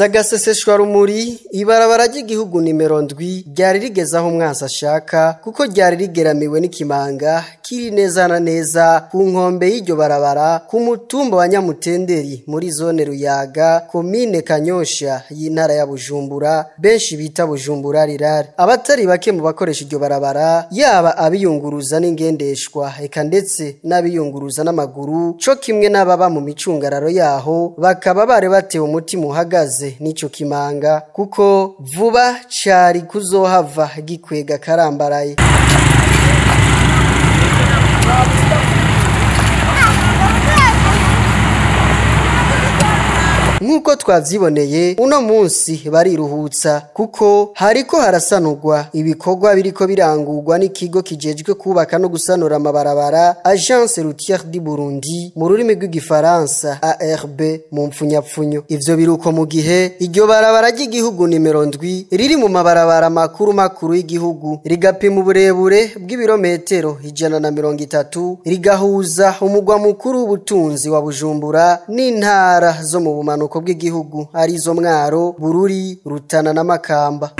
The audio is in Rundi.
Sagaseseshwa rumuri ibarabara ry'igihugu nimero 7 ryari rigeze aho umwansi ashaka, kuko ryari rigeramiwe n'ikimanga kiri neza na neza ku nkombe y'iryo barabara ku mutumba wa Nyamutenderi muri zone Ruyaga, komine Kanyosha y'intara ya Bujumbura, benshi bita Bujumbura rirare. Abatari bake mu bakoresha iryo barabara, yaba abiyunguruza n'ingendeshwa eka ndetse n'abiyunguruza n'amaguru, co kimwe n'ababa mu micungararo yaho, bakaba bari batewe umutima uhagaze n'ico kimanga, kuko vuba cari kuzohava gikwega karambaraye. Nk'uko twavyiboneye, uno munsi bariruhutsa kuko hariko harasanurwa ibikorwa biriko birangurwa n'ikigo kijejwe kubaka no gusanura amabarabara, Agence Routière du Burundi mu rurimi rw'igifaransa, ARB mu mpfunyapfunyo. Ivyo biruko mu gihe iryo barabara ry'igihugu nimero 7 riri mu mabarabara makuru makuru y'igihugu, rigapima uburebure bw'ibirometero 130, rigahuza umugwa mukuru w'ubutunzi wa Bujumbura n'intara zo mu bumanuko bw'igihugu, arizo Mwaro, Bururi, Rutana na Makamba.